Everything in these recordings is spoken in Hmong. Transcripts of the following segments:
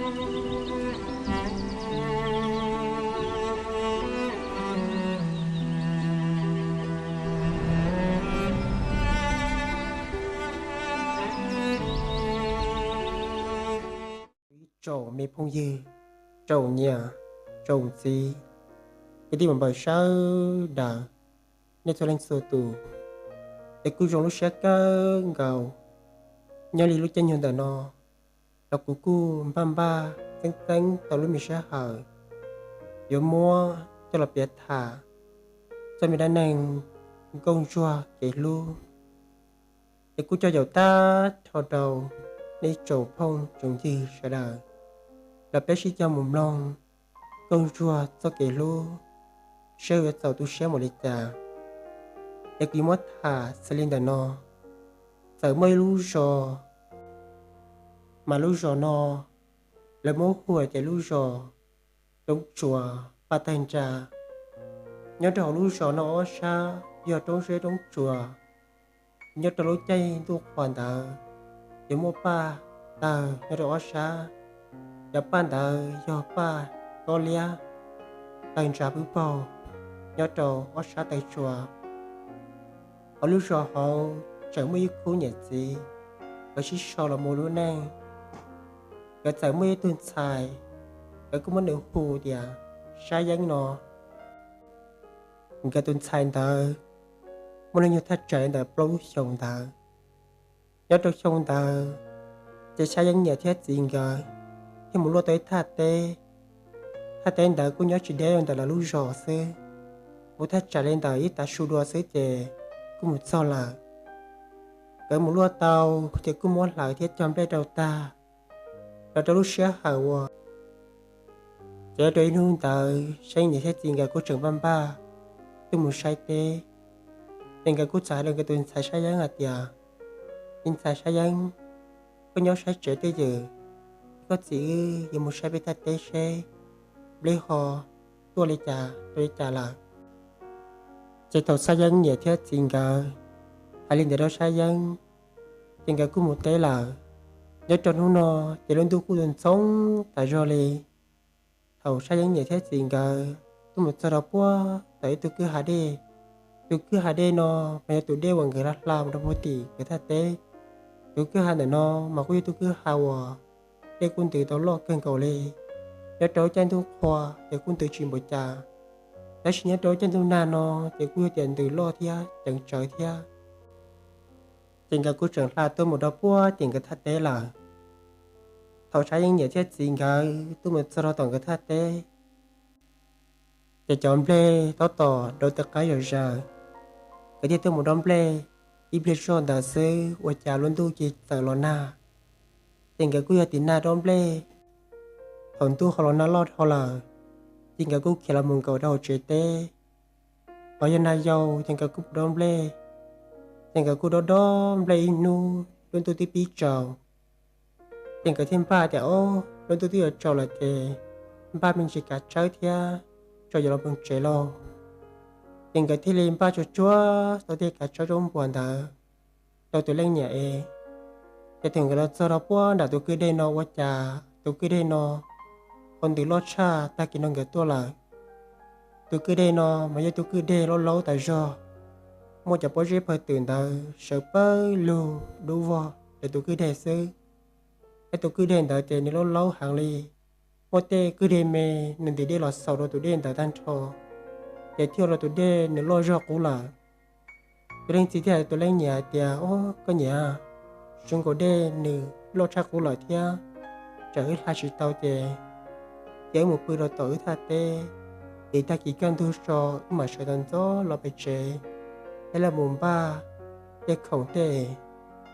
Tsoom me phooj ywg, tsoom niam, tsoom txiv, kwv tij npawg sawv daws, nej txhua leej txhua tus, es kuj zoo lub siab kawg nkaus. Nyob li lub caij nyoog ntawm no los kuv kuj npaj npaj txeeb txeeb tau lub me sij hawm yuav muab coj los piav tham txoj me dab neeg Nkauj Ntsuag kev hlub. Es kuj coj yaum tag nrho rau nej tsoom phooj tsoom ywg sawv daws los peb sib cog mus mloog Nkauj Ntsuag txoj kev hlub, seb yuav txaus tu siab mus li cas. Es kuv yuav muab tham xws li ntawm no. Txawm muaj ib lub zos, mas lub zos no lawv muab hu tias lub zos Roob Tsuas Paj Tawg Ntsa. Nyob rau hauv lub zos no ob sab yog roob zeb roob tsuas. Nyob rau lub caij ntuj qhua ntawd yuav muaj paj tawg nyob rau ob sab. Cov paj ntawd yog paj kob liab tawg ntsa pwb paug nyob rau ob sab taw tsua. Hauv lub zos hauv tseem muaj ib khub niam txiv, nkawd sib sau los mus ua lub neej. Nkawd txawm muaj ib tug ntxhais, nkawd kuj muab nws hu tias Sab Yeeb no. Nkawd tus ntxhais ntawd muaj hnub nyoog thaj tsam li ntawm plaub lub xyoos ntawd. Nyob rau xyoo ntawd, ces Sab Yeeb niam thiab txiv nkawd thiaj mus luaj tau ib thaj teb. Thaj teb ntawd kuj nyob tsis deb ntawm lawv lub zos xwb, mus thaj tsam li ntawm ib tav su dua xwb ces kuj mus txog lawm. Nkawd mus luaj tau, ces kuj muab hlawv thiab cog nplej rau tag, los rau lub sij hawm uas, ces rau ib hnub ntawd Sab Yeeb niam thiab txiv nkawd kuj tseem npaj npaj tuaj mus saib teb. Ces nkawd kuj txawm hais rau nkawd tus ntxhais Sab Yeeb hais tias, Me ntxhais Sab Yeeb, koj nyob saib tsev twj ywm, koj txiv wb yuav mus saib peb thaj teb seb nplej ho tuaj li cas rau li cas lawm. Ces thaum Sab Yeeb niam thiab txiv nkawd hais li ntawd rau Sab Yeeb, ces nkawd kuj mus teb lawm. Nyob rau hnub no, ces lub ntuj kuj tu ntxhoo tas zog li. Thaum Sab Yeeb niam thiab txiv nkawd tuaj mus txog rau puag tom ib tug kwj ha dej, tus kwj ha dej no mas yog tus dej uas nkawd hla hla mus rau puag tim nkawd thaj teb. Tus kwj ha ntawm no mas kuj yog tus kwj ha uas dej kuj ntws tau loj kawg nkaus li. Nyob rau lub caij ntuj qhua ces kuj ntws tsis npaum cas, tab sis nyob rau lub caij ntuj nag no ces kuj yog tias ntws loj thiab ceev tsawv thiab. Ces nkawd kuj tseem hla tuaj mus rau puag tim nkawd thaj teb lawm. Thaum Sab Yeeb niam thiab txiv nkawd tuaj mus txog rau tom nkawd thaj teb, ces cov nplej tab tom rau tej qaib zom zaws. Nkawd thiaj tuaj mus dob nplej ib pliag zog ntawd xwb ua cas lub ntuj cia li txawm los nag. Ces nkawd kuj yog tiv nag dob nplej. Thaum ntuj ho los nag loj dhau lawm, ces nkawd kuj khiav los mus nkaum rau hauv tsev teb. Ho yog nag yau ces nkawd kuj mus dob nplej. Ces nkawd kuj dob dob nplej ib hnub lub ntuj twb pib tsaus. Ces nkawd thiaj npaj tias, Ob, lub ntuj twb yuav tsaus lawm ces npaj me ntsis kav tsawb thiab tso yuav los mus tsev lauj. Ces nkawd thiaj li npaj tsuag tsuag tau tej kav tsawb zaub npuas ntawd rau tus leej niam es. Ces thaum nkawd los txog rau puag nram tus kwj dej no ua cas tus kwj dej no ho ntws loj tshaj tag kis no nkawd tuaj lawm. Tus kwj dej no mas yog tus kwj dej laub laub tas zog, muaj cov pob zeb pawg twm ntawd sawv pawg lug dub vog ntawm tus kwj dej xwb. Thiab tus kwj dej ntawd ces nws laub laub heev li, muaj tej kwj deg me nws ntim dej los xaus rau tus dej ntawd tag nrho, ces thiaj ua rau tus dej nws loj zog qub lawm. Tus leej txiv thiaj hais tus leej niam hais tias, Ob, koj niam, zoo nkaus dej nws loj tshaj qub lawm thiab, tsam wb hla tsis tau ces cia wb mus pw rau tom wb thaj teb, es tag kis kaj ntug tso wb mam sawv ntxov ntxov los pem tsev, thiab los mus npaj tej khoom tej,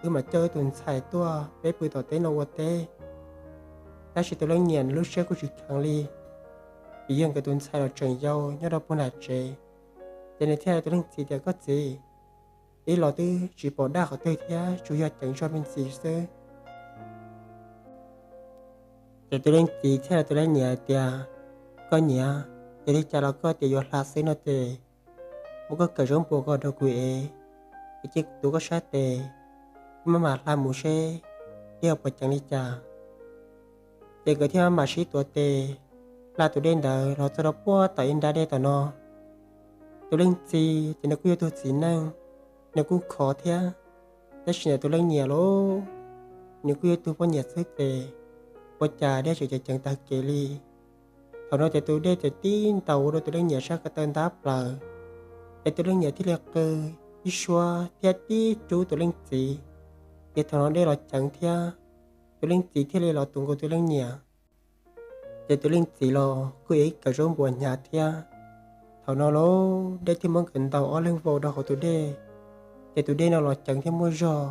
wb mam coj wb tus ntxhais tuaj peb pw tom teb no ua teb. Tab sis tus leej niam nws lub siab kuj tsis kheev li, vim yog nkawd tus ntxhais los tseem yau nyob rau puag nram tsev. Ces nws thiaj hais tus leej txiv tias, Koj txiv, wb los twb tsis pom daj qhov twg thiab, tsuas yog ceev zog me ntsis xwb. Ces tus leej txiv thiaj hais tus leej niam tias, Koj niam, yog li cas los koj tias yuav hla xwb no ces muab koj kawm zaub npua ko rau kuv es, kuv cia kuv tuav koj sab tes, wb maj mam hla mus seb wb yuav puas ceev li cas. Ces nkawd thiaj mam sib tuav tes hla tus dej ntawd los txog rau puag tom ib nrab dej tom no. Tus leej txiv ces nws kuj yog tug txiv neej, nws kuj khov thiab, tab sis ntawm tus leej niam los nws kuj yog tug poj niam xwb ces ua cas dej tseem ceev ceev tag kev li. Thaum no ces tus dej txawm tib ntaus ua rau tus leej niam sab ko taw ntab plaws, es tus leej niam thiaj li qw ib suab thiab tib rub tus leej txiv, ces thaum no dej los ceev thiab, tus leej txiv thiaj li los tus nkaus tus leej niam. Ces tus leej txiv los kuj ib kawm zaub npua hnyav thiab. Thaum no los dej thiaj muab nkawd ntaus ob leeg vau rau hauv tus dej, ces tus dej no los ceev thiab muaj zog,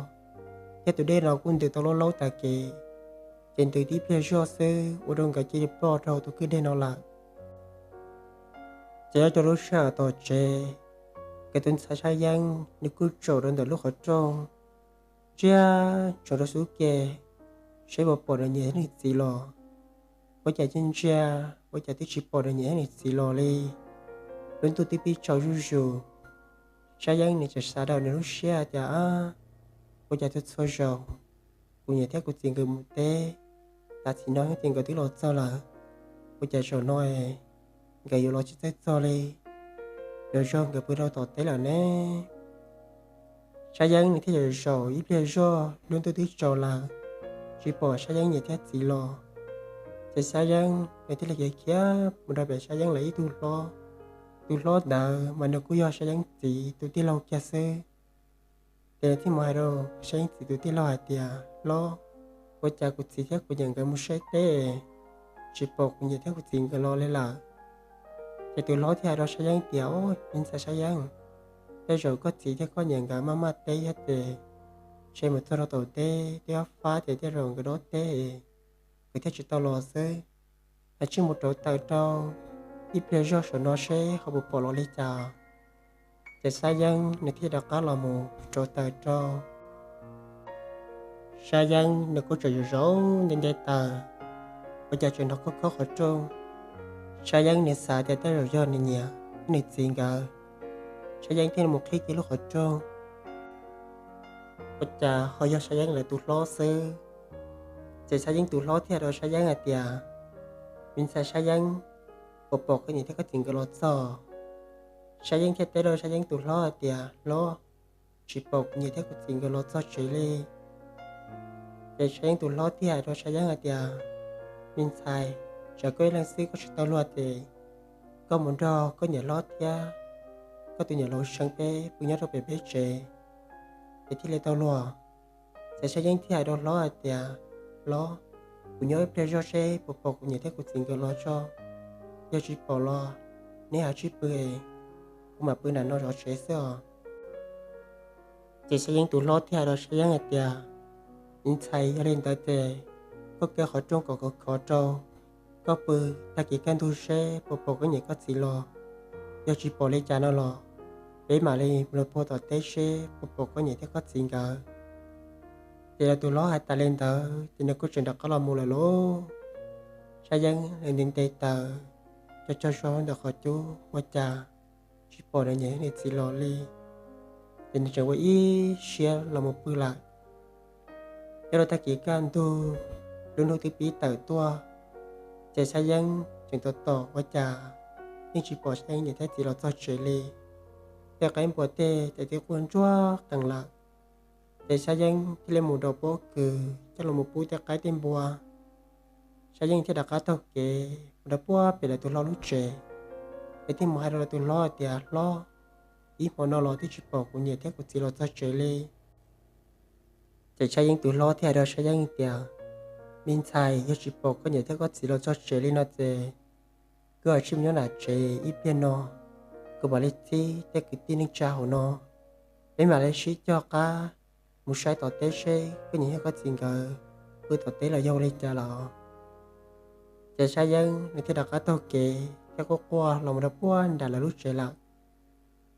thiab tus dej no kuj ntws tau laub laub tag kev, ces ntws tib pliag zog xwb ua rau nkawd cia li ploj rau hauv tus kwj deg no lawm. Ces nyob rau lub sij hawm tom tsev, nkawd tus ntxhais Sab Yeeb nws kuj tsaum rau ntawm lub qhov rooj, ntsia ntsoov rau xub ke seb puas pom nws niam thiab nws txiv los. Ua cas ntsia ntsia, ua cas twb tsis pom nws niam thiab nws txiv los li. Lub ntuj twb pib tsaus zuj zus, Sab Yeeb nws txawm xav rau nws lub siab tias, Ab, ua cas txhua txhua zaus kuv niam thiab kuv txiv nkawd mus teb, tam sim no ces nkawd twb los txog lawm, ua cas zaum no nkawd yuav los tsis txawj txog li, yuav yog nkawd pw rau tom teb lawm ne? Sab Yeeb nws thiaj zaum zaum ib pliag zog, lub ntuj twb tsaus lawm, tsis pom Sab Yeeb niam thiab txiv los. Ces Sab Yeeb nws thiaj li khiav khiav mus rau pem Sab Yeeb lawv ib tug hlob. Tus hlob ntawd mas nws kuj yog Sab Yeeb txiv tus tij laug kiag xwb. Ces nws thiaj mus hais rau Sab Yeeb txiv tus tij laug hais tias, Hlob, ua cas kuv txiv thiab kuv niam nkawd mus saib teb, tsis pom kuv niam thiab kuv txiv nkawd los li lawm? Ces tus hlob thiaj hais rau Sab Yeeb tias, Au, me ntxhais Sab Yeeb, tej zaum koj txiv thiab koj niam nkawd maj maj teb thiab ces, ntshe mus txog rau tom teb twb fab ces tej zaum nkawd dob teb, nkawd thiaj tsis tau los xwb. Cia li mus rauv taws rau ib pliag zog saum no seb ho puas pom los li cas. Ces Sab Yeeb nws thiaj rov qab los mus rauv taws rau. Sab Yeeb nws kuj tseem zaum zaum nte nte taws, ua cas tseem hnov khob khob qhov rooj. Sab Yeeb nws xav tias tej zaum yog nws niam thiab nws txiv nkawd. Sab Yeeb thiaj mus qhib kiag lub qhov rooj, ua cas ho yog Sab Yeeb lawv tus hlob xwb. Ces Sab Yeeb tus hlob thiaj hais rau Sab Yeeb hais tias, Me ntxhais Sab Yeeb, puas pom koj niam thiab koj txiv nkawd los txog? Sab Yeeb thiaj teb rau Sab Yeeb tus hlob hais tias, Hlob, tsis pom kuv niam thiab kuv txiv nkawd los txog tsev li. Ces Sab Yeeb tus hlob thiaj hais rau Sab Yeeb hais tias, Me ntxhais, tsam koj ib leeg xwb koj tsis tau luag ces koj mus nrog koj niam hlob thiab koj tus niam laus Seev peb pw nyob rau pem peb tsev, ces thiaj li tau luag. Ces Sab Yeeb thiaj hais rau hlob hais tias, Hlob, kuv nyob ib pliag zog seb puas pom kuv niam thiab kuv txiv nkawd los tso. Yog tsis pom los neb ho tsib pw, kuv mam pw nram no zov tsev xwb os. Ces Sab Yeeb tus hlob thiaj hais rau Sab Yeeb hais tias, Me ntxhais, yog li ntawd ces koj kaw qhov rooj kom khov khov rau, koj pw, tag kis kaj ntug seb puas pom koj niam koj txiv los. Yog tsis pom li cas no los peb mam li mus rau puag tom teb seb puas pom koj niam thiab koj txiv nkawd. Ces lawv tus hlob hais tas li ntawd ces nws kuj tseem rov qab los mus lawm lauj. Sab Yeeb nws nte nte taws, cog cog zog ntawm qhov cub ua cas tsis pom nws niam nws txiv los li. Ces nws tseem ua ib siab los mus pw lawm. Nyob rau tag kis kaj ntug, lub hnub twb pib tawm tuaj, ces Sab Yeeb tseem tos tos ua cas yeej tsis pom Sab Yeeb niam thiab txiv los txog tsev li. Tej qaib npua tej ces twb quaj ntsuag qees lawm. Ces Sab Yeeb thiaj li mus rau pob kws coj los mus pub tej qaib tej npua. Sab Yeeb thiaj rov qab taug kev mus rau puag pem lawv tus hlob lub tsev. Ces thiaj mus hais rau lawv tus hlob tias, Hlob, ib hmo no los twb tsis pom kuv niam thiab kuv txiv los txog tsev li. Ces Sab Yeeb tus hlob thiaj hais rau Sab Yeeb tias, Me ntxhais, yog tsis pom koj niam thiab koj txiv los txog tsev li no ces koj cia li mus nyob nram tsev ib pliag no, kuv mam li txib tej kwv tij neej tsa hauv no, peb mam li sib cog qab mus saib tom teb seb koj niam thiab koj txiv nkawd pw tom teb los yog ua li cas lawm. Ces Sab Yeeb nws thiaj rov qab taug kev thiab quaj quaj los mus rau puag nram lawv lub tsev lawm.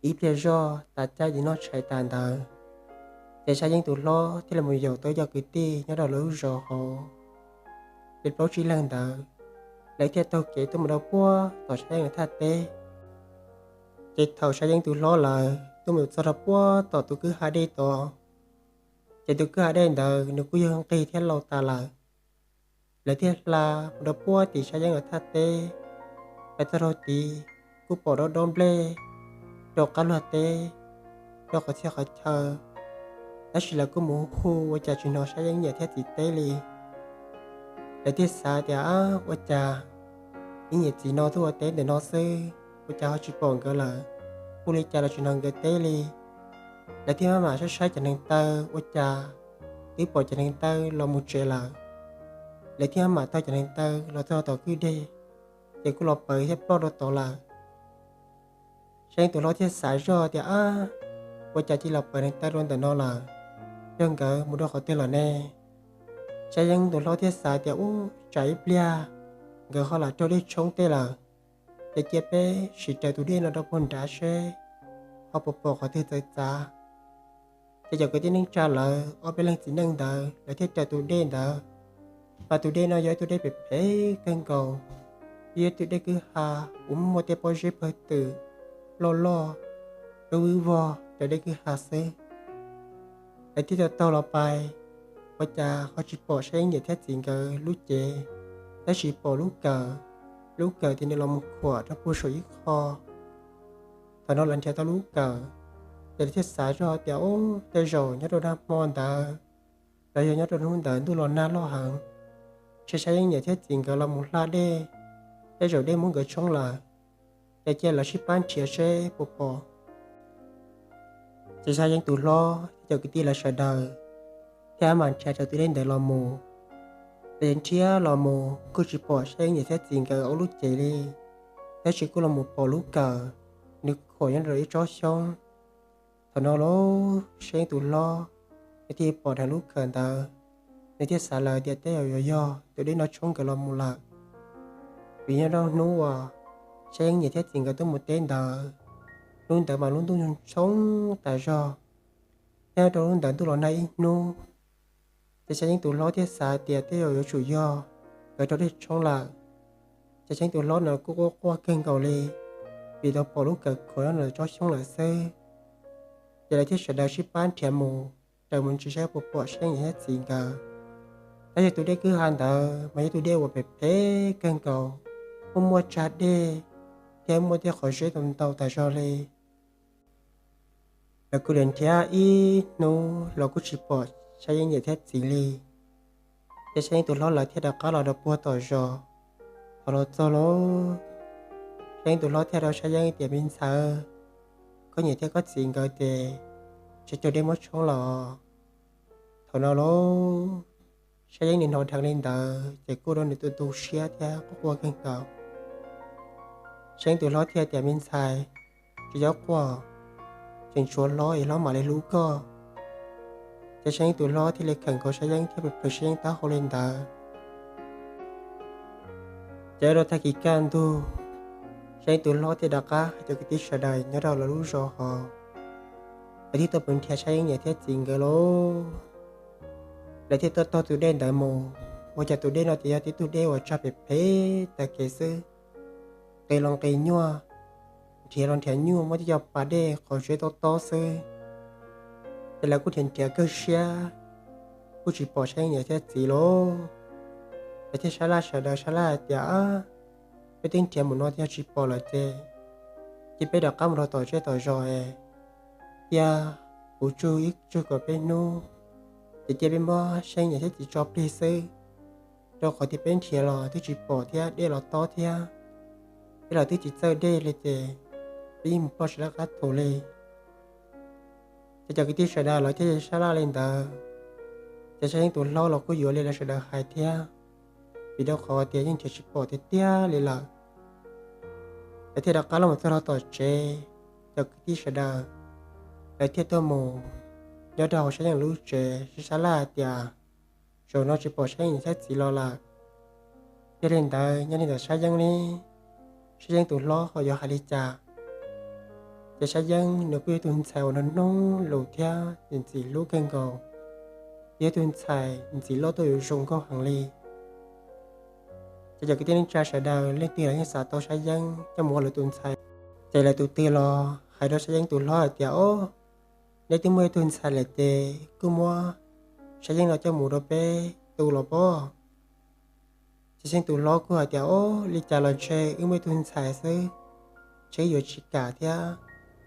Ib pliag zog tas caij noj tshais tas ntawd, ces Sab Yeeb tus hlob thiaj li mus yaum tau cov kwv tij nyob rau lawv lub zos hauv li plaub tsib leeg ntawd, lawv thiaj taug kev tuaj mus rau puag tom Sab Yeeb lawv thaj teb. Ces thaum Sab Yeeb tus hlob lawv tuaj mus txog rau puag tom tus kwj ha dej tod, ces tus kwj ha dej ntawd nws kuj yog nqig thiab laus tas lawm. Lawv thiaj hla mus rau puag tim Sab Yeeb lawv thaj teb. Hla txog rau tid kuj pom dob dob nplej rau qab luag teb, rau qhov txhia qhov chaw, tab sis lawv kuj mus hu ua cas tsis hnov Sab Yeeb niam thiab txiv teb li. Lawv thiaj xav tias, Ab, ua cas ib niam txiv no tuaj ua teb ntawm no xwb, ua cas ho tsis pom nkawd lawm? Hu li cas los tsis hnov nkawd teb li. Lawv thiaj maj mam saib saib cov neev taw, ua cas twb pom cov neev taw los mus tsev lawm. Lawv thiaj maj mam taug cov neev taw los txog tom kwj deg, ces kuj los pawv thiab ploj rau tod lawm. Sab Yeeb tus hlob thiaj xav zog tias, Ab, ua cas cia li los pawv neev taw rau ntawm no lawm? Yog nkawd mus rau qhov twg lawm ne? Sab Yeeb tus hlob thiaj xav tias, Ub, tsam ib pliag nkawd ho lam raug dej tshoob tej lawm, ces cia peb sim raws tus dej no rau puag nrad seb ho puas pom qhov twg txawv txav. Ces cov kwv tij neej tsa lawv ob peb leeg txiv neej ntawd lawv thiaj raws tus dej ntawd. Mas tus dej no yog ib tug dej phem phem kawg nkaus, yog ib tug dej kwj ha uas muaj tej pob zeb pawg twm loj loj, lub vwb vog raws dej kwj ha xwb. Lawv thiaj tau taug los pais, ua cas ho tsis pom Sab Yeeb niam thiab txiv nkawd lub cev, tab sis pom lub kawm, lub kawm tias nws los mus khuam rau puag saum ib qho. Thaum no lawv nrhiav tau lub kawm, ces lawv thiaj xav zog tias, Ub, tej zaum nyob rau nag hmo ntawd los yog nyob rau hnub ntawd ntuj los nag loj heev, ntshe Sab Yeeb niam thiab txiv nkawd los mus hla dej, tej zaum dej muab nkawd tshoob lawm. Ces cia lawv sib pab nrhiav seb puas pom. Ces Sab Yeeb tus hlob thiab cov kwv tij lawv sawv daws thiaj mam nrhiav raws tus dej ntawd los mus. Ces nrhiav los mus kuj tsis pom Sab Yeeb niam thiab txiv nkawd ob lub cev li, tab sis kuj los mus pom lub kawm, nws khuam nyob rau ib tsob xyoob. Thaum no los Sab Yeeb tus hlob nws thiaj pom dheev lub kawm ntawd, nws thiaj xav lawm tias tej zaum yuav yog tus dej no tshoob nkawd los mus lawm. Vim nyob rau hnub uas Sab Yeeb niam thiab txiv nkawd tuaj mus teb ntawd, hnub ntawd mas lub ntuj tshoob tas zog, thiab rau hnub ntawd ntuj los nag ib hnub. Ces Sab Yeeb tus hlob thiaj xav tias tej zaum yuav tsum yog nkawd raug dej tshoob lawm. Ces Sab Yeeb tus hlob no kuj quaj quaj kawg nkaus li, vim tau pom lub kawm khuam nyob ntawm tsob xyoob lawm xwb. Ces lawv thiaj sawv daws sib pab nrhiav mus, raws mus ntsia saib puas pom Sab Yeeb niam thiab txiv nkawd. Tab sis tus dej kwj ha ntawd mas yog tus dej uas phem phem kawg nkaus, muaj muaj tsag dej thiab muaj tej qhov zeb ntau ntau tas zog li. Lawv kuj li nrhiav ib hnub los kuj tsis pom Sab Yeeb niam thiab txiv li. Ces Sab Yeeb tus hlob lawv thiaj rov qab los rau puag tom zos. Thaum los txog lawm, Sab Yeeb tus hlob thiaj rau Sab Yeeb tias, Me ntxhais, koj niam thiab koj txiv nkawd ces ntshe raug dej muab tshoob los. Thaum no lawm, Sab Yeeb nws hnov dheev li ntawd ces kuj ua rau nws tu tu siab thiab quaj quaj kawg nkaus. Sab Yeeb tus hlob thiaj tias, Me ntxhais, tsis txhob quaj, tseem tshuav hlob es hlob mam li hlub koj. Ces Sab Yeeb tus hlob thiaj li khawm nkaus Sab Yeeb thiab plhws Sab Yeeb taub hau li ntawd. Ces rau tag kis kaj ntug, Sab Yeeb tus hlob thiaj rov qab hais cov kwv tij sawv daws nyob rau lawv lub zos hos, lawv thiaj tuaj mus nrhiav Sab Yeeb niam thiab txiv nkawd lauj. Lawv thiaj tuaj taug tus dej ntawd mus, ua cas tus dej no ces yog tib tug dej uas tsag phem phem tag kev xwb, nqis los nqis nyuaj, nrhiav los nrhiav nyuaj, muaj tej co pas dej qhov zeb tob tob xwb. Ces lawv kuj nrhiav nrhiav kawg siab, kuj tsis pom Sab Yeeb niam thiab txiv lauj. Lawv thiaj sab laj sawv daws sab laj hais tias, Peb twb nrhiav mus no yog tsis pom lawm ces cia peb rov qab mus rau tom zej tom zos es cia puv tsug ib tsug kom peb hnub, ces cia peb muab Sab Yeeb niam thiab txiv tso plig xwb, rau qhov tias peb nrhiav los twb tsis pom thiab dej los tob thiab, peb los twb tsis txawj dej li ces peb yeej mus ploj tsis laj qab thuv li. Ces cov kwv tij sawv daws lawv thiaj sab laj li ntawd, ces Sab Yeeb tus hlob los kuj yuav li lawv sawv daws hais thiab, vim rau qhov tias yeej nrhiav tsis pom tiag tiag li lawm. Lawv thiaj rov qab los mus txog rau tom tsev, cov kwv tij sawv daws lawv thiaj tuaj mus nyob rau hauv Sab Yeeb lub tsev sib sab laj hais tias, Zaum no tsis pom Sab Yeeb niam thiab txiv los lawm. Yog li ntawd nyob li ntawm Sab Yeeb ne, Sab Yeeb tus hlob ho yuav hais li cas? Ces Sab Yeeb nws kuj yog tus ntxhais uas nws noog lus thiab ntxim hlub kawg nkaus, yog tus ntxhais ntxim loj tuaj yuav zoo nkauj heev li. Ces cov kwv tij neej tsa sawv daws leej twg los yeej xav tau Sab Yeeb coj mus ua lawv tus ntxhais. Ces lawv tus twg los hais rau Sab Yeeb tus hlob hais tias, Ob, neb twb muaj ib tug ntxhais lawm ces kuj muab Sab Yeeb no coj mus rau peb tu los pob. Txiv Xyeeb tus hlob kuj hais tias, Ob, li cas los ntshe wb muaj ib tug ntxhais xwb, ntshe wb yuav tsis kam thiab,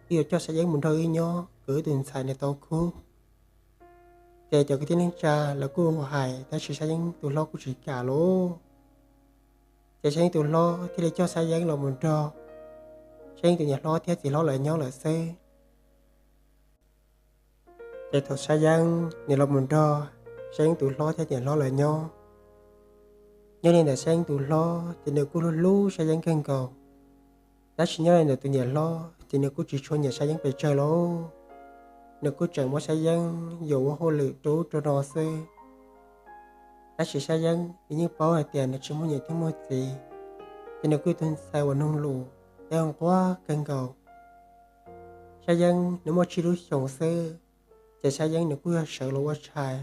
wb yuav coj Xab Yeeb mus nrog wb nyob kom wb tus ntxhais nws tau khub. Ces cov kwv tij neej tsa lawv kuj hais tab sis Xab Yeeb tus hlob kuj tsis kam lauj. Ces Xab Yeeb tus hlob thiaj li coj Xab Yeeb los mus nrog Xab Yeeb tus niam hlob thiab txiv hlob lawv nyob lawm xwb. Ces thaum Xab Yeeb nws los mus nrog Xab Yeeb tus hlob thiab niam hlob lawv nyob, nyob li ntawm Xab Yeeb tus hlob ces nws kuj hlub hlub Xab Yeeb kawg nkaus, tab sis nyob li ntawm tus niam hlob ces nws kuj tsis tshua nyiam Xab Yeeb pes tsawg lauj. Nws kuj tseem muab Xab Yeeb yuam ua hauj lwm rau ub rau no xwb. Tab sis Xab Yeeb nws yeej paub hais tias nws tsis muaj niam thiab muaj txiv, ces nws kuj yog tus ntxhais uas mloog lus thiab nquag kawg nkaus. Xab Yeeb nws muaj tsib lub xyoos xwb, ces Xab Yeeb nws kuj yog sawv los ua tshais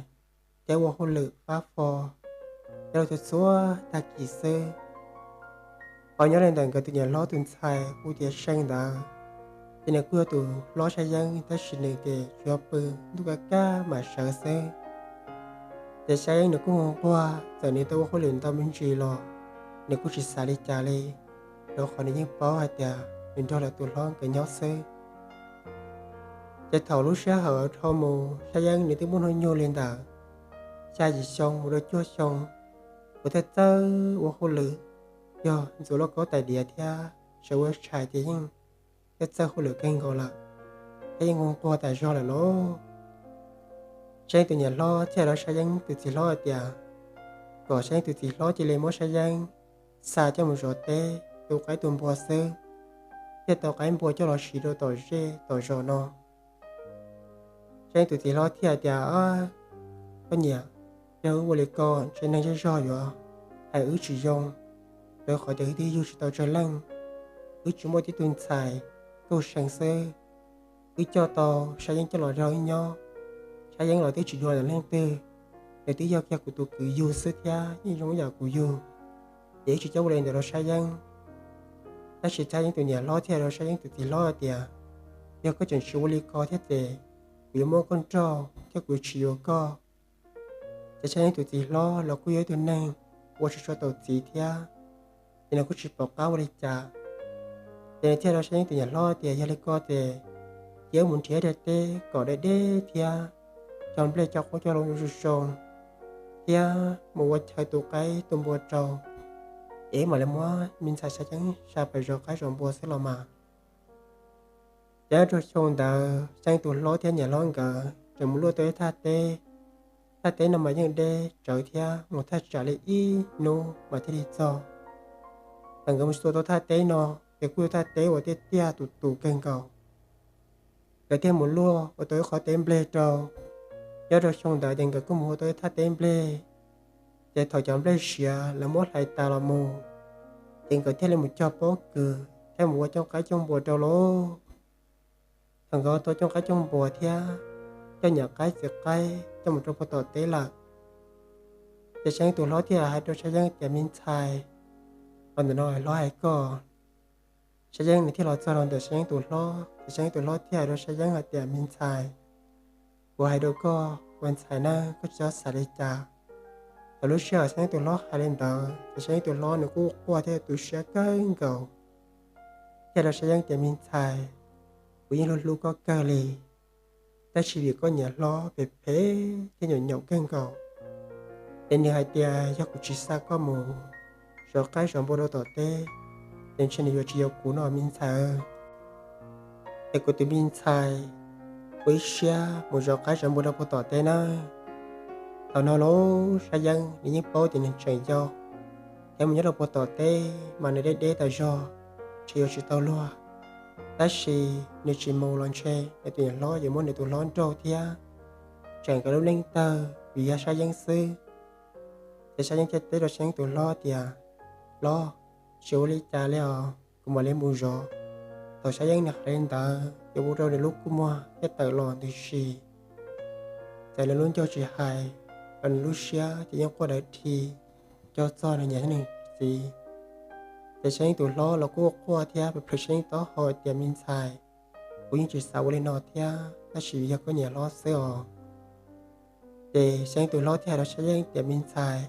thiab ua hauj lwm fab fo thiab los txhua txhua tag kis xwb. Ho nyob li ntawm nkawd tus niam hlob tus ntxhais hu tias See ntawd, ces nws kuj yog tus hlob Xab Yeeb tab sis nws ces tsuas yog pw ntuj kaj kaj mam sawv xwb. Ces Xab Yeeb nws kuj nquag nquag, txawm nws tau ua hauj lwm ntau me ntsis los nws kuj tsis xav li cas li, rau qhov nws yeej paub hais tias nws nrog lawv tus hlob nkawd nyob xwb. Ces thaum lub sij hawm dhau mus Xab Yeeb nws twb muaj hnub nyoog li ntawm xya yim xyoo mus rau cuaj xyoo, uas thiaj txawj ua hauj lwm, yog ntxuav lauj kaub tais diav thiab sawv ua tshais ces yeej thiaj txawj hauj lwm kawg nkaus lawm, thiab yeej nquag nquag tas zog lawm lauj. Xab Yeeb tus niam hlob thiaj hais rau Xab Yeeb tus txiv hlob hais tias kom Xab Yeeb tus txiv hlob cia li muab Xab Yeeb xa coj mus zov teb tu qaib tu npua xwb, thiaj tau qaib npua coj los siv rau tom zej tom zos no. Xab Yeeb tus txiv hlob thiaj hais tias, Koj niam, yog wb ua li ko ntshe neeg zej zog yuav hais wb tsis zoo, rau qhov tias wb twb yug tsis tau tsawg leej, wb tsis muaj tib tug ntxhais, kauj See xwb. Wb coj tau Xab Yeeb coj los nrog wb nyob, Xab Yeeb los twb tsis dua ntawm leej twg, nws twb yog kiag kuv tus kwv yug xwb thiab yeej zoo ib yam kuv yug, ces wb tsis coj ua li ntawd rau Xab Yeeb. Tab sis Xab Yeeb tus niam hlob thiaj hais rau Xab Yeeb tus txiv hlob hais tias, Yog koj tseem tsis ua li ko thiab ces kuv yuav muab koj nrauj thiab kuv yuav tsis yuav koj. Ces Xab Yeeb tus txiv hlob los kuj yog ib tug neeg ua tsis tshua tau txiv thiab, ces nws kuj tsis pom qab ua li cas. Ces nws thiaj hais rau Xab Yeeb tus niam hlob tias, Yog li ko ces cia wb mus nrhiav daim teb kom deb deb thiab cog nplej cog qoob cog loo zoo zoo, thiab mus ua chaw tu qaib tu npua rau, es wb mam li muab me ntxhais Xab Yeeb xa pem zov qaib zov npua xwb los mas. Ces nyob rau xyoo ntawd Xab Yeeb tus hlob thiab niam hlob nkawd tseem mus luaj tau ib thaj teb. Thaj teb no mas yeej deb tsawv thiab mus thaj tsam li ib hnub mas thiaj li txog. Thaum nkawd mus txog tau thaj teb no, ces kuj yog thaj teb uas tiaj tiaj tus tus kawg nkaus. Nkawd thiaj mus luaj ua tau ib qho teb nplej rau. Nyob rau xyoo ntawd ces nkawd kuj mus ua tau ib thaj teb nplej. Ces thaum cov nplej siav lawv muab hlais tas los mus, ces nkawd thiaj li mus cog pob kws thiab mus ua cooj qaib cooj npua rau lauj. Thaum nkawd tau cooj qaib cooj npua thiab coj nyuam qaib txiv qaib coj mus rau puag tom teb lawm, ces Xab Yeeb tus hlob thiaj hais rau Xab Yeeb tias, Me ntxhais, los ntawm no hlob hais koj. Xab Yeeb nws thiaj los txog rau ntawm Xab Yeeb tus hlob, ces Xab Yeeb tus hlob thiaj hais rau Xab Yeeb hais tias, Me ntxhais, kuv hais rau koj ua ntxhais na, koj tsis txhob xav li cas. Thaum lub sij hawm Xab Yeeb tus hlob hais li ntawd ces Xab Yeeb tus hlob nws kuj quaj thiab tu siab kawg nkaus, thiaj hais rau Xab Yeeb tias, Me ntxhais, kuv yeej hlub hlub koj kawg li, tab sis vim koj niam hlob phem phem thiab nyaum nyaum kawg nkaus, ces nws hais tias yog kuv tsis xa koj mus zov qaib zov npua rau tom teb, ces ntshe nws yuav tsis yuav kuv no me ntxhais. Ces kuv tus me ntxhais, ua ib siab mus zov qaib zov npua rau puag tom teb nawb. Thaum no los Xab Yeeb nws yeej paub tias nws tseem yau, thiab mus nyob rau puag tom teb mas nws deb deb tas zog, ntshe yuav tsis tau luag. Tab sis nws tsis mus los ntshe nws tus niam hlob yuav muab nws tus hlob nrauj thiab tsam nkawd lub neej tawg vim yog Xab Yeeb xwb. Ces Xab Yeeb thiaj teb rau Xab Yeeb tus hlob tias, Hlob, tsis ua li cas li os, kuv mam li mus zov. Thaum Xab Yeeb nws hais li ntawd ces ua rau nws lub kua muag thiaj tawm los ntws si. Txawm nws lub ncauj tsis hais, los nws lub siab ces yeej quaj dawb dhi, nco txog nws niam thiab nws txiv. Ces Xab Yeeb tus hlob los kuj quaj thiab plhws Xab Yeeb taub hau tias, Me ntxhais, kuv yeej tsis xav ua li no thiab, tab sis vim yog koj niam hlob xwb os. Ces Xab Yeeb tus hlob thiaj hais rau Xab Yeeb tias, Me ntxhais,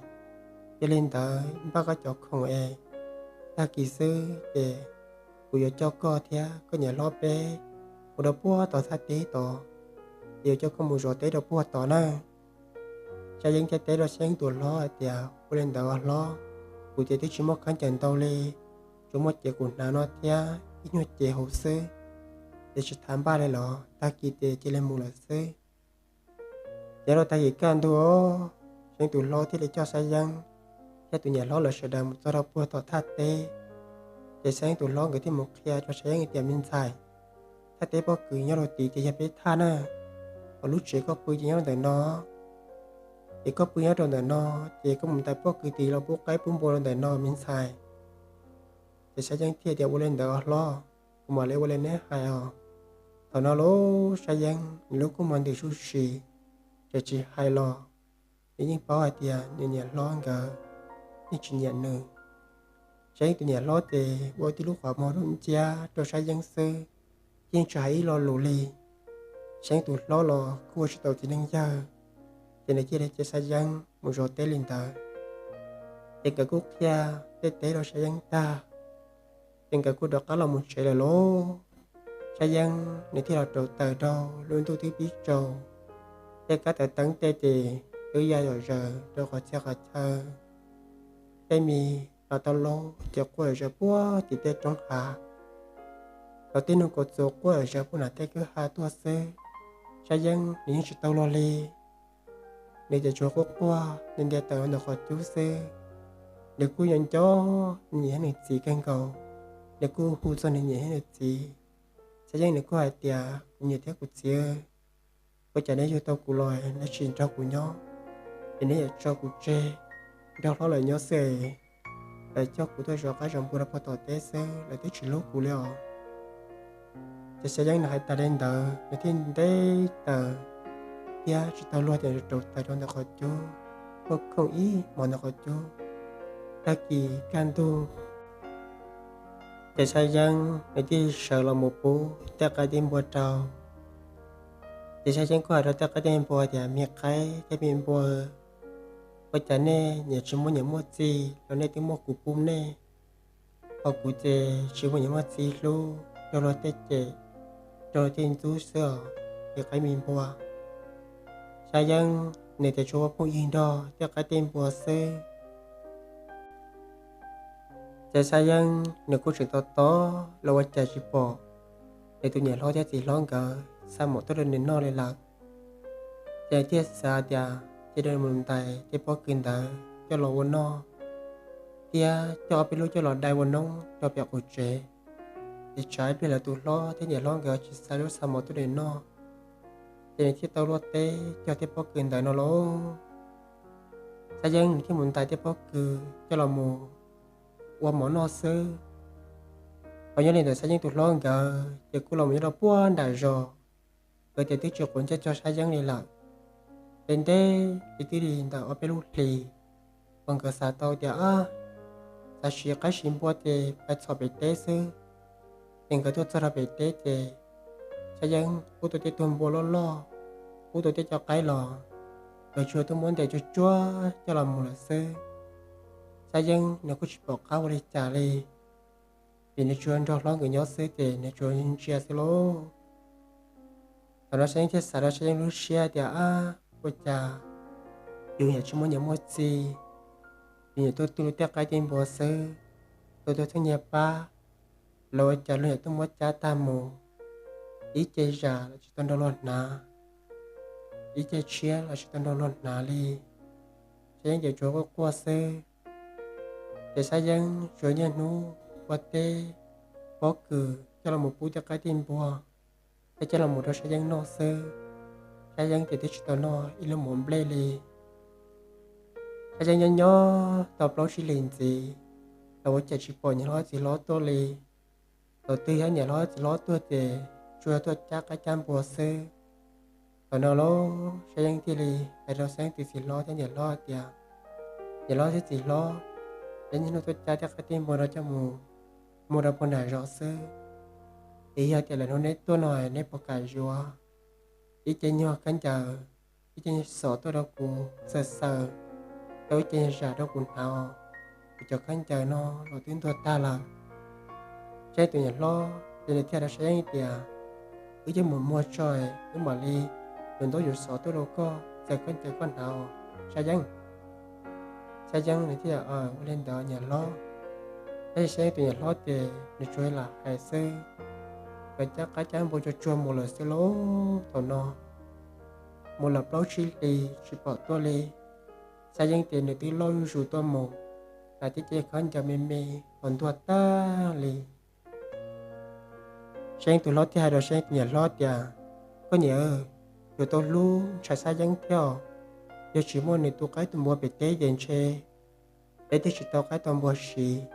Yog li ntawd npaj koj cov khoom es tag kis xwb ces kuv yuav coj koj thiab koj niam hlob peb mus rau puag tom thaj teb tod, ces yuav coj koj mus zov teb rau puag tod na. Xab Yeeb thiaj teb rau Xab Yeeb tus hlob hais tias, Ua li ntawd os hlob, kuv ces twb tsis muaj khaub ncaws ntau li, tsuas muaj cev kuv hnav no thiab ib nyuag cev hauv xwb, ces tsis tas npaj li los, tag kis ces cia li mus lawm xwb. Ces rau tag kis kaj ntug, Xab Yeeb tus hlob thiaj li coj Xab Yeeb thiab tus niam hlob lawv sawv daws mus txog rau puag tom thaj teb. Ces Xab Yeeb tus hlob nkawd thiaj mus qhia rau Xab Yeeb tias, Me ntxhais, thaj teb pob kws nyob rau tid ces yog peb thaj na, hos lub tsev koj pw ces nyob rau ntawm no. Ces koj pw nyob rau ntawm no, ces koj mus ntais pob kws tid los pub qaib pub npua rau ntawm no me ntxhais. Ces Xab Yeeb thiaj tias, Ua li ntawd os hlob, kuv mam li ua li neb hais os. Thaum no lub Xab Yeeb nws lub kua muag ntws zuj zus, tseem tsis hais los, nws yeej paub hais tias nws niam hlob nkawd yeej tsis nyiam nws. Xab Yeeb tus niam hlob ces ua tib lub qhov muag dub nciab rau Xab Yeeb xwb, yeej tsis hais ib lo lus li. Xab Yeeb tus hlob los kuj ua tsis tau txiv neej yawg, ces nws cia li cia Xab Yeeb mus zov teb li ntawd. Ces nkawd kuj qhia tej teb rau Xab Yeeb tag, ces nkawd kuj rov qab los mus tsev lawm lauj. Xab Yeeb nws thiaj los rauv taws rau lub ntuj twb pib tsaus, tej kab taws teeb tej ces twb ya zom zaws rau qhov txhia qhov chaw. Tej me los tau laub ces quaj zom zaws puag tim tej roob hav, los tej noog kaus txuas quaj zom zaws puag nram tej kwj ha tuaj xwb. Xab Yeeb nws yeej tsis tau luag li, nws ces tsuas quaj quaj nws ntiav taws rau ntawm qhov cub xwb. Nws kuj nco nco nws niam thiab nws txiv kawg nkaus, nws kuj hu txog nws niam thiab nws txiv. Xab Yeeb nws kuj hais tias, Kuv niam thiab kuv txiv, ua cas neb yug tau kuv los neb tsis nrog kuv nyob, es neb yuav tso kuv tseg nrog hlob lawv nyob xwb, lawv coj kuv tuaj zov qaib zov npua rau puag tom teb xwb, lawv twb tsis hlub kuv li os. Ces Xab Yeeb nws hais tas li ntawd nws thiaj ntiav taws thiab tsis tau luag ces rauv taws rau ntawm qhov cub, kuj khooj ib hmos ntawm qhov cub. Tag kis kaj ntug, ces Xab Yeeb nws thiaj sawv los mus pub tej qaib tej npua rau. Ces Xab Yeeb kuj hais rau tej qaib tej npua tias, Me qaib thiab me npua, ua cas nej niam tsis muaj niam muaj txiv los nej twb muaj kuv pub nej, hos kuv ces tsis muaj niam muaj txiv hlub, raug luag tej cem, raug luag tej ntxub xwb os, me qaib me npua. Xab Yeeb nws ces tsuas ua phooj ywg nrog tej qaib tej npua xwb. Ces Xab Yeeb nws kuj tseem tos tos los ua cas tsis pom nws tus niam hlob thiab txiv hlob nkawd xa mov tuaj rau nws noj li lawm. Ces nws thiaj xav tias cia li mus ntais tej pob kws ntawd coj los ua noj, thiab coj ob peb lub coj los dai ua noob rau pem qaum tsev, es tsam ib pliag lawv tus hlob thiab niam hlob nkawd tsis xa lub xa mov tuaj rau nws noj, ces nws thiaj tau luaj teb cog tej pob kws ntawd no lauj. Xab Yeeb nws thiaj mus ntais tej pob kws coj los mus ua mov noj xwb. Hos nyob li ntawd Xab Yeeb tus hlob nkawd ces kuj los mus nyob rau puag nram zos, nkawd ces twb tsis quav ntsej txog Xab Yeeb li lawm. Ces ntev li twb li ntawm ob peb lub hlis uas nkawd xav tau tias, Ab, xav siv qaib siv npua ces pais txhom pem teb xwb. Ces nkawd tuaj txog rau pem teb ces Xab Yeeb pub tau tej tug npua loj loj, pub tau tej cov qaib los, nkawd tsuas tuaj muab ntes tsuag tsuag coj los mus lawm xwb. Xab Yeeb nws kuj tsis pom qab ua li cas li, vim nws tsuas nrog hlob nkawd nyob xwb ces nws tsuas ntsia xwb lauj. Thaum no Xab Yeeb thiaj xav rau Xab Yeeb lub siab tias, Ab, ua cas yus niam tsis muaj niam muaj txiv, yus niam tuaj tu tej qaib tej npua xwb, tuaj tuaj txheeb nyiag pab, los ua cas luag niam tuaj muab cab tag mus, ib ce zam los tsis tau nrog luag hnav, ib ce tshiab los tsis tau nrog luag hnav li. Xab Yeeb ces tsuas quaj quaj xwb. Ces Xab Yeeb tsuas niaj hnub ua teb pob kws coj los mus pub tej qaib tej npua, thiab coj los mus rau Xab Yeeb noj xwb. Xab Yeeb ces twb tsis tau noj ib lub mov nplej li. Xab Yeeb nyob nyob tau plaub tsib hlis ntxiv, los ua cas tsis pom niam hlob txiv hlob tuaj li. Thaum twg yog niam hlob txiv hlob tuaj ces tsuas yog tuaj cab qaib cab npua xwb. Thaum no lauj, Xab Yeeb thiaj li hais rau Xab Yeeb tus txiv hlob thiab niam hlob tias, Niam hlob thiab txiv hlob, Xab Yeeb niaj hnub tuaj cab tej qaib tej npua no coj mus muag rau puag nram zos xwb. Es yog tias lwm hnub neb tuaj no neb puas kam yuav ib ce nyuag khaub ncaws, ib ce nyuag xov tuaj rau kuv xaws xaws, tau ib ce zam rau kuv hnav os, kuv cov khaub ncaws no los twb ntuag tag lawm. Saib Yeeb tus niam hlob ces nws thiaj rau Saib Yeeb tias, wb coj mus muag tso, wb mam li yuav ntaub yuav xov tuaj rau koj, txawm khaub ncaws koj hnav os Saib Yeeb. Saib Yeeb nws thiaj ua li ntawd niam hlob. Tab sis Saib Yeeb tus niam hlob ces nws tsuas lam hais xwb, nkawd cab qaib cab npua tsuag tsuag mus lawm xwb lauj. Thaum no mus lawm plaub tsib hlis tsis pom tuaj li. Saib Yeeb ces nws twb loj zuj zus tuaj mus, hnav tib ce khaub ncaws me me los ntuag tag li. Saib Yeeb tus hlob thiaj hais rau Saib Yeeb tus niam hlob tias, koj niam, yuav tau hlub ntshai Saib Yeeb thiab os. Yog tsis muaj nws tus qaib tus npua pem teb ces ntshe peb twb tsis tau qaib tau npua siv,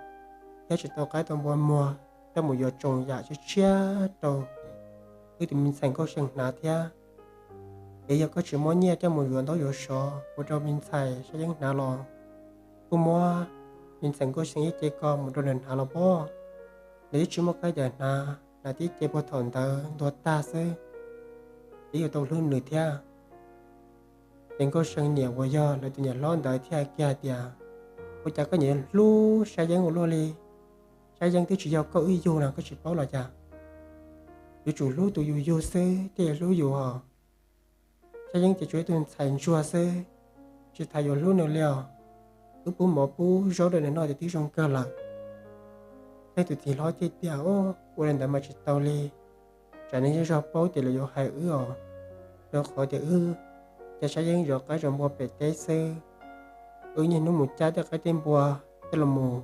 thiab tsis tau qaib tau npua muag coj mus yuav tsoom yam tshiab tshiab rau wb tus me ntxhais Nkauj See hnav thiab. Es yog koj tsis muab nyiaj coj mus yuav ntaub yuav xov ua rau me ntxhais Saib Yeeb hnav los, kuj muab me ntxhais Nkauj See ib ce ko mus rau nws hnav los pob. Nws twb tsis muaj khaub ncaws hnav, hnav tib ce puag thaum ntawd ntuag tag xwb, twb yuav tau hlub nws thiab. Ces Nkauj See niam uas yog lawv tus niam hlob ntawd thiaj hais kiag tias, ua cas koj niam hlub Saib Yeeb ua luaj li? Saib Yeeb twb tsis yog koj wb yug no koj tsis paub los cas? Yuav tsum hlub tus yus yug xwb thiaj yuav hlub yus os. Saib Yeeb ces tsuas ib tug ntxhais ntsuag xwb, tsis tas yuav hlub nws li os. Wb pub mov pub zaub rau nws noj ces twb zoo kawg lawm. Saib Yeeb tus txiv hlob thiaj tias, ua li ntawd mas tsis tau li, tsam nws zej zog paub ces lawv yuav hais wb os. Rau qhov tias wb coj Saib Yeeb zov qaib zov npua pem teb xwb, wb niaj hnub mus cab tej qaib tej npua coj los mus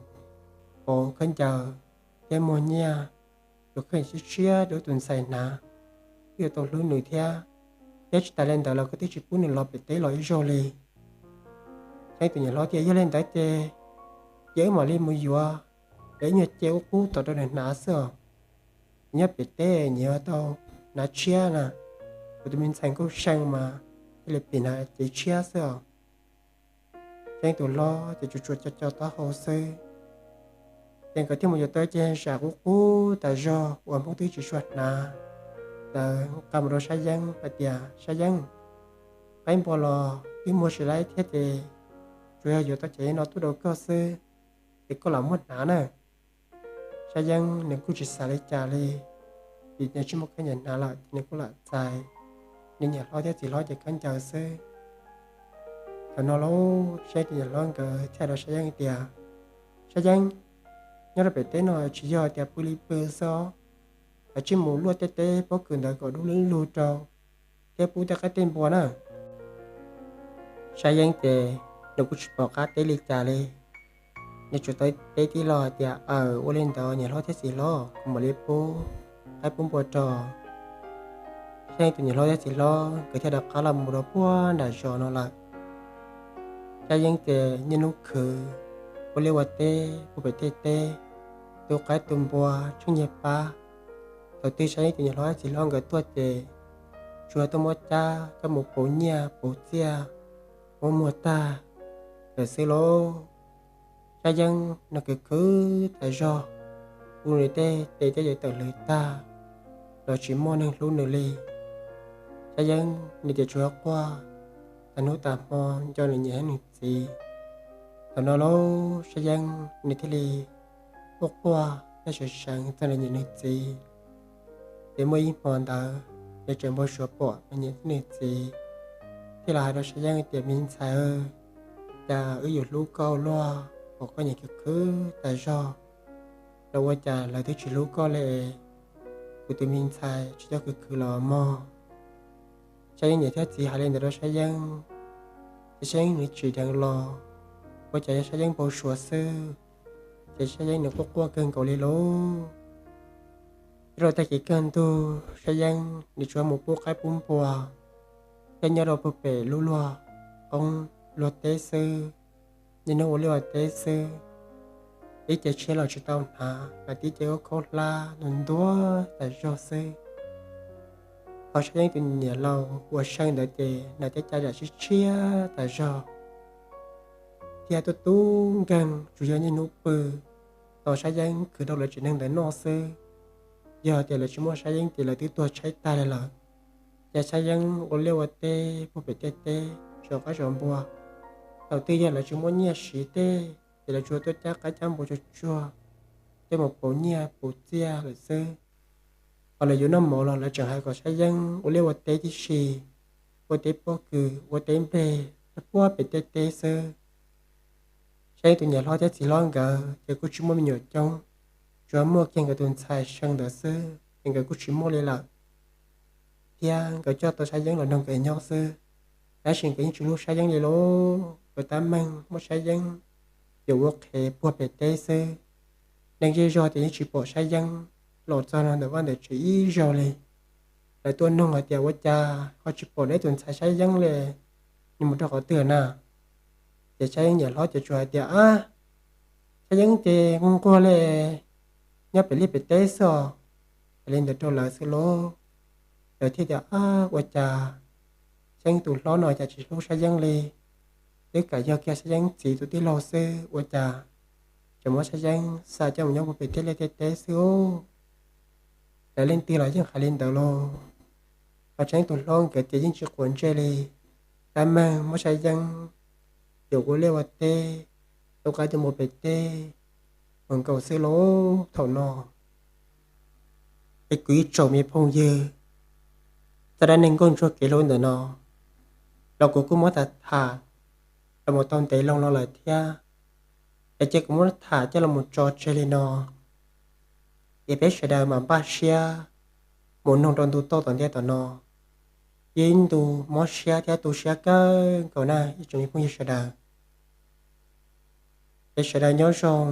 pauv khaub ncaws thiab muag nyiaj, yuav khaub ncaws tshiab tshiab rau wb tus ntxhais hnav, wb yuav tau hlub nws thiab. Thiab tsis tas li ntawd los koj twb tsis pub nws los pem teb los ib zaug li. Saib Yeeb tus niam hlob tias, yog li ntawd ces cia wb mam li mus yuav lawv ib nyuag ce ub qub tom rau nws hnav xwb os. Nyob pem teb nyias yuav tau hnav tshiab na, kuv tus me ntxhais Nkauj See mas thiaj li phim hnav cev tshiab xwb os. Saib Yeeb tus hlob ces tsuas tsuas co co taub hau xwb. Ces nkawd thiaj mus yuav tau cev zam qub qub tas zog uas Hmoob twb tsis tshua hnav ntawd nqa mus rau Saib Yeeb hais tias, Saib Yeeb, qaib npua los twb muag tsis laib thiab ces tsuas yog yuav tau cev no tuaj rau koj xwb, ces koj lam muab hnav na. Saib Yeeb nws kuj tsis xav li cas li, vim nws tsis muaj khaub ncaws hnav lawm ces nws kuj lam txais nws niam hlob thiab txiv hlob cev khaub ncaws xwb. Thaum no lauj, Saib Yeeb tus niam hlob nkawd thiaj hais rau Saib Yeeb tias, Saib Yeeb, nyob rau pem teb no tsis yog tias pw li pw xwb os, koj cia li mus luaj tej teb pob kws ntawd kom dub lub lug rau, thiab pub tej qaib tej npua na. Saib Yeeb ces nws kuj tsis pom qab teb li cas li, nws tsuas tau teb tib lo hais tias, aws, ua li ntawd niam hlob thiab txiv hlob, kuv mam li pub qaib pub npua rau. Saib Yeeb tus niam hlob thiab txiv hlob nkawd thiaj rov qab los mus rau puag nram zos no lawm. Saib Yeeb ces niaj hnub khwv ua liaj ua teb puag pem tej teb, tu qaib tu npua tsheej nyiaj pab. Thaum twg Saib Yeeb tus niam hlob thiab txiv hlob nkawd tuaj ces tsuas tuaj muab cab coj mus pauv nyiaj pauv txiaj, muab muag tag lawm xwb lauj. Saib Yeeb nws khwv khwv tas zog, ua nws tej tes tej taw tawm hlwv tag los tsis muaj neeg hlub nws li. Saib Yeeb nws ces tsuas quaj tas hnub tas hmo nco nws niam thiab nws txiv. Thaum no lauj, Saib Yeeb nws thiaj li quaj quaj thiab seev seev txog nws niam nws txiv. Ces muaj ib hmo ntawd nws tseem npau suav pom nws niam thiab nws txiv thiaj los hais rau Saib Yeeb tias, me ntxhais, cas wb yuav hlub koj luaj, pom koj niam khwv khwv tas zog los ua cas lawv twb tsis hlub koj li. Kuv tus me ntxhais tsis txhob khwv khwv los mog. Saib Yeeb niam thiab txiv hais li ntawd rau Saib Yeeb, ces Saib Yeeb nws tsim dheev los, ua cas yog Saib Yeeb npau suav xwb, ces Saib Yeeb nws quaj quaj kawg nkaus li lauj. Nyob rau tag kis kaj ntug Saib Yeeb nws tsuas mus pub qaib pub npua thiab nyob rau puag pem lub luag qoob luag teb xwb, niaj hnub ua liaj ua teb xwb. Ib ce tshiab los tsis tau hnav, hnav tib ce ub khaub hlab ntuag ntuag tas zog xwb. Ho Saib Yeeb tus niam laus uas See ntawd ces hnav tib ce zam tshiab tshiab tas zog thiab tub tub nkeeg, tsuas yog niaj hnub pw tos Saib Yeeb khwv rau lawv tsev neeg ntawd noj xwb. Yog tias lawv tsis muaj Saib Yeeb ces lawv twb tuag tshaib tag li lawm. Ces Saib Yeeb ua liaj ua teb puag pem tej teb zov qaib zov npua, Thaum twg yog lawv tsis muaj nyiaj siv tej ces lawv tsuas tuaj cab qaib cab npua tsuag tsuag, tej mus pauv nyiaj pauv txiaj lawm xwb. Ho lawv yuav noj mov los lawv tseem hais kom Sab Yeeb ua liaj ua teb tib si, ua teb pob kws ua teb nplej puag pem tej teb xwb. Sab Yeeb tus niam hlob thiab txiv hlob nkawd ces kuj tsis muaj me nyuam coob, tsuas muaj kiag nkawd tus ntxhais Seej ntawd xwb ces nkawd kuj tsis muaj li lawm. Thiab nkawd coj tau Sab Yeeb los nrog nkawd nyob xwb, tab sis nkawd yeej tsis hlub Sab Yeeb li lauj. Nkawd tab meeg muab Sab Yeeb yuam ua qhev puag pem teb xwb. Neeg zej zog ces yeej tsis pom Sab Yeeb los txog no ntawm vaj ntawm tsev ib zaug li. Lawv tuaj nug hais tias ua cas ho tsis pom neb tus ntxhais Sab Yeeb li, nws mus rau qhov twg na? Ces Sab Yeeb niam hlob ces tsuas hais tias, ab, Sab Yeeb ces nquag nquag li, nyob pem liaj pem teb xwb os. Hais li ntawd rau lawv xwb lauj. Lawv thiaj tias, ab, ua cas Sab Yeeb tus hlob no cas tsis hlub Sab Yeeb li, twb kam yog kiag Sab Yeeb txiv tus tij laug xwb ua cas tseem muab Sab Yeeb xa coj mus nyob puag pem tej liaj tej teb xwb. Lawv leej twg los yeej hais li ntawd lauj. Ho Sab Yeeb tus hlob nkawd ces yeej tsis quav ntsej li, tab meeg muab Sab Yeeb yuam ua liaj ua teb, tu qaib tu npua pem teb mus nkaus xwb lauj. Thaum no es kuv ib tsoom me phooj ywg, txoj dab neeg nkauj ntsuag kev hlub ntawm no los kuv kuj muab tham tham los mus tau ntev loo no lawm thiab. Es cia kuv muab tham coj los mus tso tseg li no, es peb sawv daws mam npaj siab mus noog rau ntu toj tom ntej tom no. Ib ntu mob siab thiab tu siab kawg nkaus na ib tsoom me phooj ywg sawv daws. Es sawv daws nyob zoo.